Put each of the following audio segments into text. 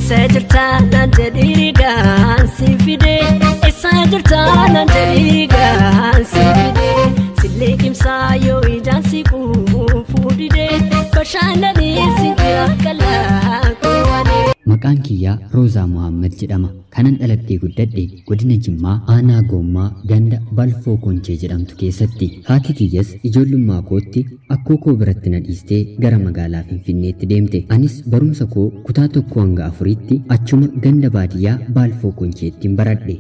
Isa jirta naan jedhii gaansi fide. Isa jirta naan jedhii gaansi fide. Sillee kimsaa yoo ijaan si kuufuu dide. Bashannanii si jira kalaa kuwane. Maqaan kiyyaa Roozaa Muhammad jedhama. Kanan dhaladhee guddadhe godina Jimmaa aanaa Goommaa ganda Balfoo Konchee jedhamtu keessatti. Haati kiyyas ijoollummaa kootti akkoo koo biratti na dhiistee gara magaalaa Finfinneetti deemte. Anis barumsa koo kutaa 1 hanga 4tti achuma ganda baadiyyaa Balfoo Koncheettiin baradhe.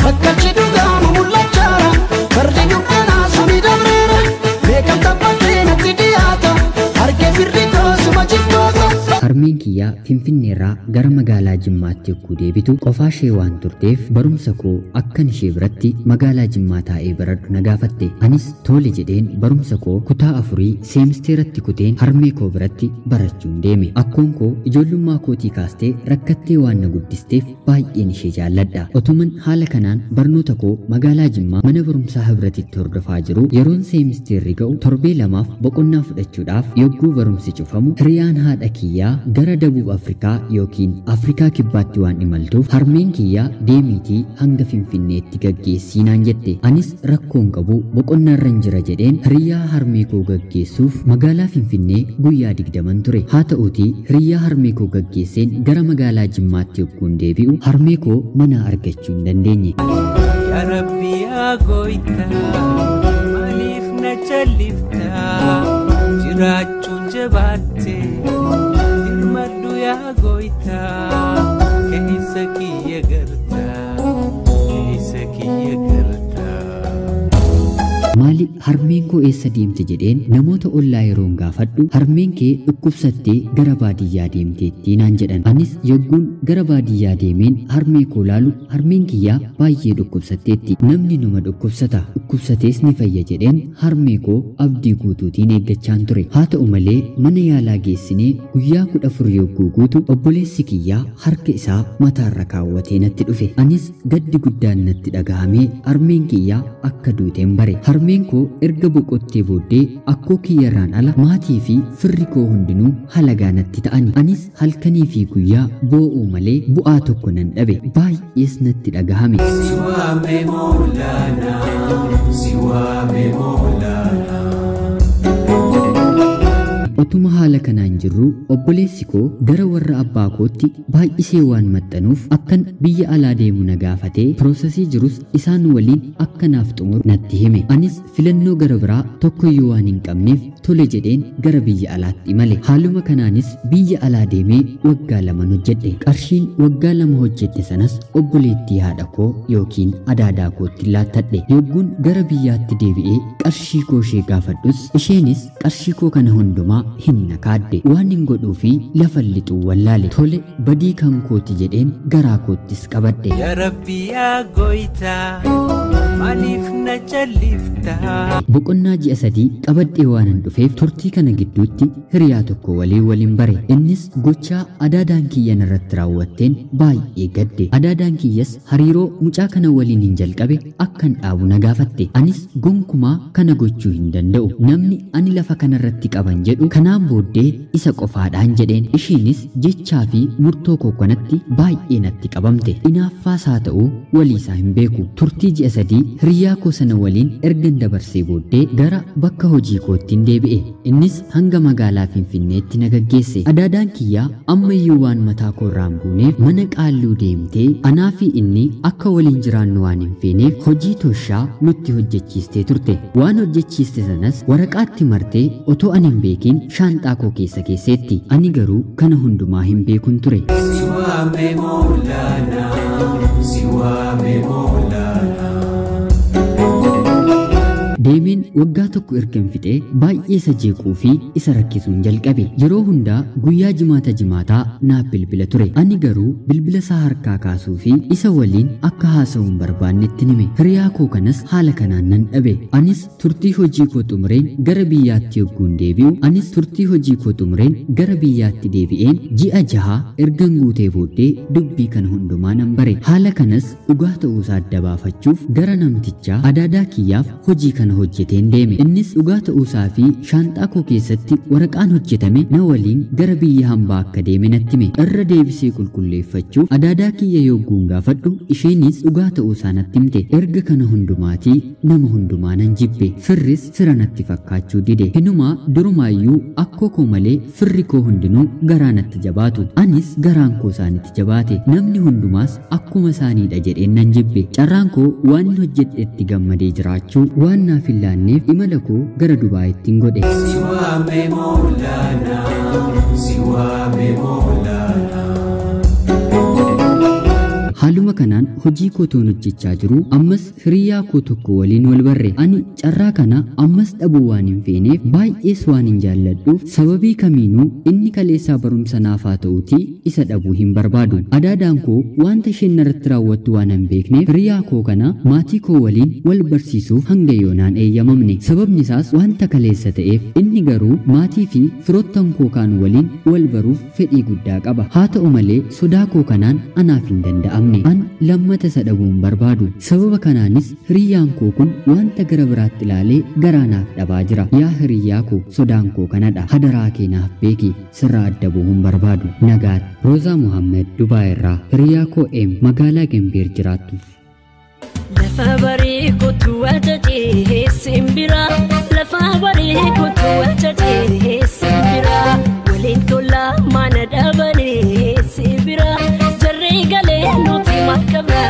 Bakkalchi dhugaamu mul'achaara, fardi dukkanaa samii dabreera, beekamta bakkee natti dhiyaata, harkee firri koosuma jibboota. Harmeen kiyyaa Finfinneerraa gara magaalaa Jimmaatti yogguu deebitu qofaa ishee waan turteef barumsa koo akkan ishee biratti magaalaa Jimmaa taa'ee baradhu na gaafatte. Anis tole jedheen barumsa koo kutaa 4 seemisteeratti kuteen harmee koo biratti barachuun deeme. Akkoon koo ijoollummaa kootii kaastee rakkattee waan na guddisteef baay'een ishee jaalladha. Otuman haala kanaan barnoota koo magaalaa Jimmaa mana barumsaa Hibratitti hordofaa jiru yeroon seemisteerri ga'u torbee 2 boqonnaa fudhachuudhaaf yogguu barumsi cufamu hiriyaan haadha kiyyaa gara Dabuub Afrikaa yookiin Afrikaa Kibbaatti waan imaltuuf harmeen kiyyaa deemiitii hanga Finfinneetti gaggeessii naan jette. Anis rakkoon qabu boqonnaarran jira jedheen hiriyaa harmee koo gaggeessuuf magaalaa Finfinnee guyyaa 20 ture. Haa ta'uutii hiriyaa harmee koo gaggeesseen gara magaalaa Jimmaatti yogguun deebi'u harmee koo mana argachuu hin dandeenye. Yaa Rabbi yaa Gooftaa, maaliif na jalliftaa? Jiraachuun jabaatte. Maddu yaa Gooftaa, keessa kiyya gartaa, keessa kiyya gartaa. Maali harmeen koo eessa deemte jedheen namoota ollaa yeroon gaafadhu harmeen kee dhukkubsattee gara baadiyyaa deemteetti naan jedhan. Anis yogguun gara baadiyyaa deemeen harmee koo laalu harmeen kiyyaa baay'ee dhukkubsatteetti. Namni numa dhukkubsata, dhukkubsatees ni fayya jedheen harmee koo abdii guutuutiin eeggachaan ture. Haa ta'u malee mana yaalaa geessinee guyyaa 14 yogguu guutu obboleessi kiyyaa harka isaa mataarra kaawwatee natti dhufe. Anis gaddi guddaan natti dhaga'amee harmeen kiyyaa akka duuteen bare. Harmeen koo erga boqottee booddee akkoo kiyyarraan ala maatii fi firri koo hundinuu halagaa natti ta'ani. Anis halkanii fi guyyaa boo'uu malee bu'aa tokko nan dhabe. Baay'ees natti dhagahame. Si waame Moolaanaa, si waame Moolaanaa. Otuma haala kanaan jirru obboleessi koo gara warra abbaa kootti baay'isee waan maxxanuuf akkan biyya alaa deemu na gaafatee piroosesii jirus isaan waliin akka naaf xumuru natti hime. Anis filannoo gara biraa tokkoyyuu waan hin qabneef tole jedheen gara biyya alaatti imale. Haaluma kanaanis biyya alaa deemee waggaa 2 hojjedhe. Qarshiin waggaa 2 hojjedhe sanas obboleettii haadha koo yookiin adaadaa kootti laattadhe. Yogguun gara biyyaatti deebi'ee qarshii koo ishee gaafadhus isheenis qarshii koo kana hundumaa hin nakaadde. Waan hin godhuu fi lafa lixuu wallaale. Tole badii kan kooti jedheen garaa koottis qabadhe. Yaa Rabbi yaa Gooftaa, maaliif na jalliftaa? Boqonnaa ji'a 3 qabadhee waan hin dhufeef turtii kana gidduutti hiriyaa tokko waliin bare. Innis gochaa adaadaan kiyyan irratti raawwatteen baay'ee gadde. Adaadaan kiyyas hariiroo mucaa kana waliin hin jalqabe akkan dhaabu na gaafatte. Anis gonkumaa kana gochuu hin danda'u. Namni ani lafa kanarratti qaban jedhu kanaan booddee isa qofaadhaan jedheen. Ishiinis jechaa fi murtoo koo kanatti baay'ee natti qabamte. Inaaffaas haa ta'u waliisaa hin beeku. Turtii ji'a 3 hiriyaa koo sana waliin ergan dabarsee booddee gara bakka hojii koottiin deebi'e. Innis hanga magaalaa Finfinneetti na gaggeesse. Adaadaan kiyyaa ammayyuu waan mataa koo irraa hin buuneef mana qaalluu deemtee anaa fi inni akka waliin jiraannu waan hin feeneef hojii toshaa nutti hojjechiistee turte. Waan hojjechiiste sanas waraqaatti martee otoo ani hin beekin shaanxaa koo keessa keesseetti. Ani garuu kana hundumaa hin beekun ture. Si waame Moolaanaa, si waame Moolaanaa. Deemeen waggaa tokko ergan fixee baay'ee isa jeequu fi isa rakkisuun jalqabe. Yeroo hundaa guyyaa jimaata jimaataa naaf bilbila ture. Ani garuu bilbila isaa harkaa kaasuu fi isa waliin akka haasa'uu hin barbaannetti hime. Hiriyaa koo kanas haala kanaan nan dhabe. Anis turtii hojii koo xumureen gara biyyaatti yogguun deebi'u. Anis turtii hojii koo xumureen gara biyyaatti deebi'een ji'a 6 ergan guutee booddee dubbii kana hundumaa nan bare. Haala kanas dhugaa ta'uusaa adda baafachuuf gara namtichaa adaadaa kiyyaaf hojii kana kana hojjeteen deeme. Innis dhugaa ta'uusaa fi shaanxaa koo keessatti waraqaan hojjetame na waliin gara biyya hambaa akka deeme natti hime. Irra deebisee qulqulleeffachuuf adaadaa kiyya yogguun gaafadhu isheenis dhugaa ta'uusaa natti himte. Erga kana hundumaatii nama hundumaa nan jibbe. Firris fira natti fakkaachuu dide. Hinumaa durumaayyuu akkoo koo malee firri koo hundinuu garaa natti jabaatu. Anis garaan koo isaanitti jabaate. Namni hundumaas akkuma isaaniidha jedheen nan jibbe. Carraan koo waan hojjedhetti gammadee jiraachuu waan naaf hin laanneef imala koo gara Dubaayittiin godhe. Siwaame Moolana, siwaame Moolana. Haaluma kanaan hojii koo toon hojjechaa jiru ammas hiriyaa koo tokko waliin wal barre. Ani carraa kana ammas dhabuu waan hin feeneef baay'ees waan hin jaalladhuuf sababii kamiinuu inni kaleessaa barumsa naaf haa ta'uutii isa dhabuu hin barbaadu. Adaadaan koo wanta isheen narratti raawwattu waan hin beekneef hiriyaa koo kana maatii koo waliin wal barsiisuuf hanga yoonaan eeyyamamne. Sababni isaas wanta kaleessa ta'eef inni garuu maatii fi firoottan koo kaan waliin wal baruuf fedhii guddaa qaba. Haa ta'u malee sodaa koo kanaan anaaf hin danda'amne. An lammata isa dhabuu hin barbaadu. Sababa kanaanis hiriyyaan koo kun wanta gara biraatti ilaalee garaa naaf dhabaa jira. Yaa hiriyyaa koo, sodaan koo kanadha. Hadaraa kee naaf beeki, sirraa adda bu'uu hin barbaadu. Nagaatti. Roozaa Muhammad Dubaay irraa, hiriyaa koo M magaalaa Gambeer jiraattu. Lafa barii kootu ajajee simbira, lafa barii kootu ajajee simbira, waliin tola mana dhaabanii simbira, jarri galee nuti makamna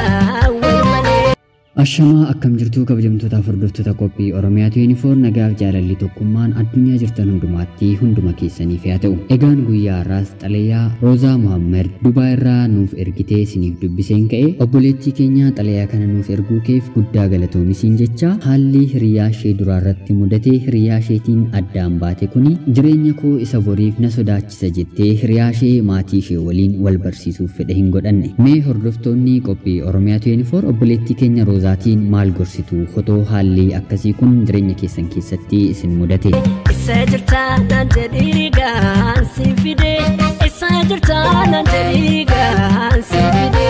wal malee. Ashamaa, akkam jirtuu kabajamtoota hordoftoota qophii Oromiyaa 24? Nagaaf jaalalli tokkummaan addunyaa jirtan hundumaatti hunduma keessaniif haa ta'u. Egaan guyyaa har'aas xalayaa Roozaa Muhammad Dubaa irraa nuuf ergitee isiniif dubbiseen ka'e. Obboleettii keenya, xalayaa kana nuuf erguu keef guddaa galatoomisiin jecha. Haalli hiriyaa ishee duraarratti mudatee hiriyaa isheetiin addaan baate kuni jireenya koo isa boriif na sodaachisa jettee hiriyaa ishee maatii ishee waliin wal barsiisuuf fedha hin godhanne. Mee hordoftoonni qophii Oromiyaa 24 obboleettii keenya Roozaatiin maal gorsitu otoo haalli akkasii kun jireenya keessan keessatti isin mudate? Isa jirta naan jedhii gaan si fide, isa jirta naan jedhii gaan si fide,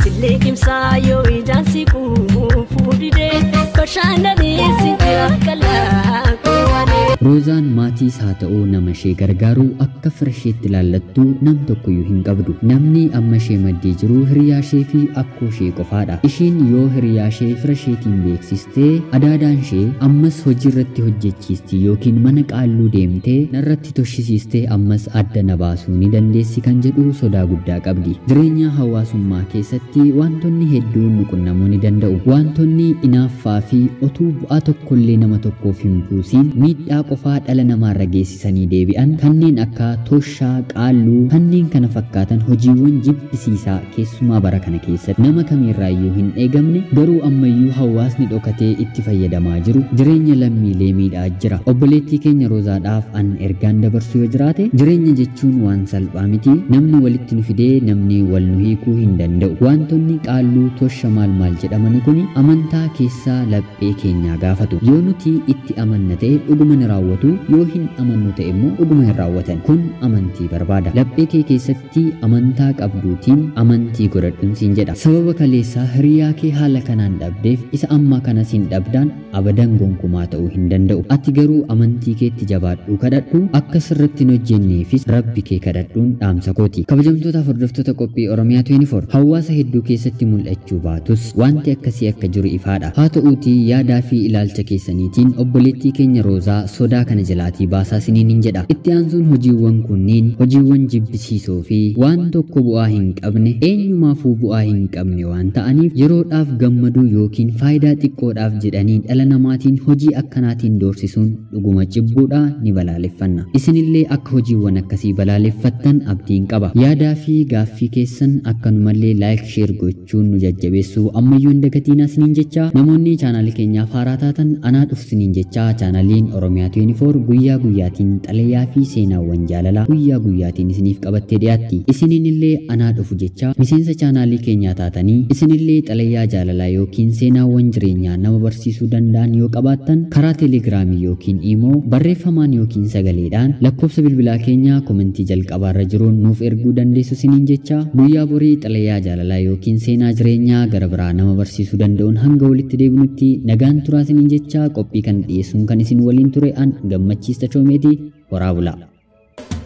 sillee kimsaa yoo ijaan si kuufuu dide, bashannanii si jira qalaa kuwane. Roozaan maatiis haa ta'uu nama ishee gargaaru akka fira isheetti ilaallattu nam tokkoyyuu hin qabdu. Namni amma ishee maddii jiru hiriyaa ishee fi akkoo ishee qofaadha. Isheen yoo hiriyaa ishee fira isheetiin beeksistee, adaadaan ishee ammas hojii irratti hojjechiisti yookiin mana qaalluu deemtee narratti toshisiistee ammas adda na baasuu ni dandeessi kan jedhu sodaa guddaa qabdi. Jireenya hawaasummaa keessatti wantoonni hedduun nu qunnamuu ni danda'u. Wantoonni inaaffaa fi otuu bu'aa tokkollee nama tokkoof hin buusiin miidhaa qofaa dhala namaarra geessisanii deebi'an kanneen akka toshaa, qaalluu, kanneen kana fakkaatan hojiiwwan jibbisiisaa keessumaa bara kana keessatti nama kamiirraayyuu hin eegamne garuu ammayyuu hawaasni dhokatee itti fayyadamaa jiru jireenya lammiilee miidhaa jira. Obboleettii keenya Roozaadhaaf an ergaan dabarsu yoo jiraate, jireenya jechuun waan salphaa miti. Namni walitti nu fidee namni wal nu hiikuu hin danda'u. Wantoonni qaalluu, tosha, maal maal jedhamani kun amantaa keessaa laphee keenyaa gaafatu. Yoo nuti itti amanna ta'e dhuguma ni raawwatu, yoo hin amannu ta'e immoo dhuguma hin raawwatan. Kun amantii barbaada. Laphee kee keessatti amantaa qabduutiin amantii godhadhuun siin jedha. Sababa kaleessaa hiriyaa kee haala kanaan dhabdeef isa ammaa kana siin dhabdaan abadan gonkumaa ta'uu hin danda'u. Ati garuu amantii keetti jabaadhuu kadhadhu, akka sirratti hin hojjenneefis rabbi kee kadhadhuun dhaamsa kooti. Kabajamtoota hordoftoota qophii Oromiyaa 24, hawaasa hedduu keessatti mul'achuu baatus wanti akkasii akka jiru ifaadha. Haa ta'uutii yaadaa fi ilaalcha keessaniitiin obboleettii keenya Roozaa sodaa kana jalaatii baasaa isiniin hin jedha. Itti aansuun hojiiwwan kunniin hojiiwwan jibbisiisoo fi waan tokko bu'aa hin qabne, eenyumaafuu bu'aa hin qabne waan ta'aniif, yeroodhaaf gammaduu yookiin faayidaa xiqqoodhaaf jedhanii dhala namaatiin hojii akkanaatiin doorsisuun dhuguma cibbuudha, ni balaaleffanna. Isinillee akka hojiiwwan akkasii balaaleffattan abdiin qaba. Yaadaa fi gaaffii keessan akkanumallee like, share gochuun nu jajjabeessuu ammayyuu hin dagatiinaa isiniin jecha. Namoonni chaanaalii keenyaaf haaraa taatan anaa dhufu isiniin jecha. Chaanaaliin Oromiyaa 24 guyyaa guyyaatiin xalayaa fi seenaawwan jaalalaa guyyaa guyyaatiin isiniif qabattee dhiyaatti. Isiniin illee anaa dhufu jecha miseensa chaanaalii keenyaa taatanii isinillee xalayaa jaalalaa yookiin seenaawwan jireenyaa nama barsiisuu danda'an yoo qabaattan karaa teelegiraamii yookiin iimoo barreeffamaan yookiin sagaleedhaan lakkoofsa bilbilaa keenyaa komentii jalqabaarra jiruun nuuf erguu dandeessu isiniin jecha guyyaa borii xalayaa jaalalaa yookiin seenaa jireenyaa gara biraa nama barsiisuu danda'uun hanga walitti deebinutti nagaan turaa isiniin jecha qophii kana dhiyeessuun kan isin waliin ture an Gammachiis Tashoomeeti. Horaa bulaa.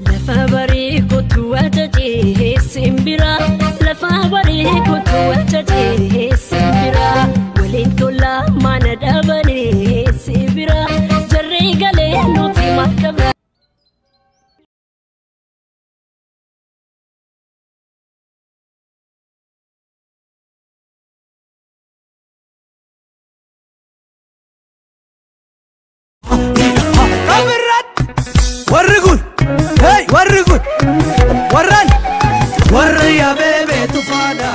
Lafa barii kottu ajajee simbira, lafa barii kottu ajajee simbira, waliin tola mana dhaabanii simbira, jarri galee nuti makabra. Warri kun, hey, warri kun, warran, warri yaabee beetu faana.